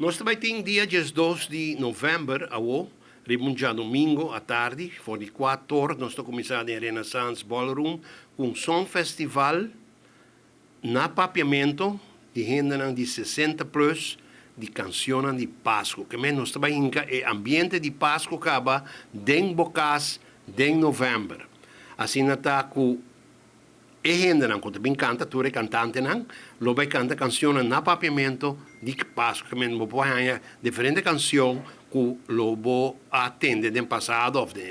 Nos tambe tin dia 12 di november, awo, riba un diadomingo atardi, for di 4 or, nos ta cuminsa na Renaissance Ballroom, cu un Song Festival na Papiamento, di hende di 60 plus, di cancion di Pasco. Kiermen nos tambe e ambiente di Pasco caba den bo cas, den november. Asina ta cu e hendenan cu tambe canta, tur e cantantenan, lo bay canta cancion na Papiamento di Pasco. Kiermen bo por haya diferente cancion cu lo bo a tende den pasado of di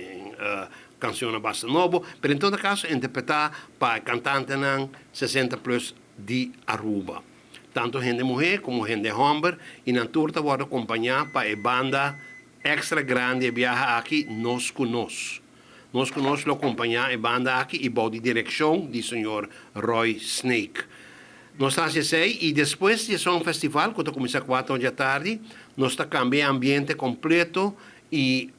cancion basta nobo, pero en todo caso interpreta pa cantantenan 60 plus di Aruba. Tanto hende muhe como hende homber y nan tur ta wordo acompaña pa e banda extra grandi e biaha aki, Nos Cu Nos. Nos Cu Nos lo acompaña e banda aki y bou di direccion di señor Roy Snake. Nos ta haci y despues di e festival, cu ta cuminsa 4 di atardi, nos ta cambia ambiente completo y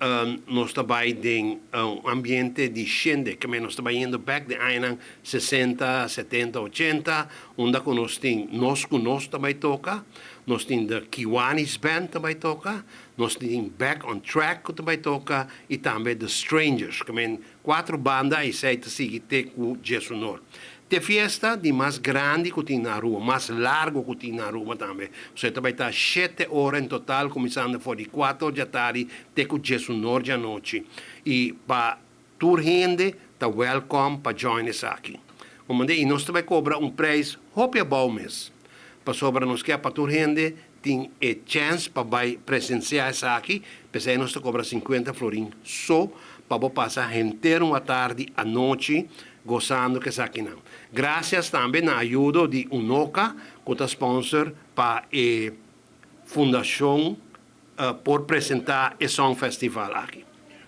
nos ta bay den un ambiente di shende, kiermen nos ta bayendo back di aña 60, 70, 80, unda cu nos tin Nos Cu Nos tambe toca, nos tin The Kiwanis Band tambe toca, nos tin Back on Track cu tambe toca y tambe The Strangers, kiermen cuatro banda y esey ta sigui te cu 11 or. Ta e fiesta di mas grandi cu tin na Aruba, mas largo cu tin na Aruba tambe. Bo tambe ta 7 or en total, cuminsando for di 4 or di atardi, te cu 11 or di anochi. Y pa tur hende ta welcome pa join esaki. Y nos tambe ta cobra un prijs hopi abou mes. Pasobra nos kier pa tur hende tin e chance pa bay presencia esaki, p'esey nos ta cobra 50 florin so pa pasa henter un atardi anochi gosando cu esakinan. Gracias tambe na ayudo di Unoca, cu ta sponsor pa e fundacion por presenta e Song Festival aki.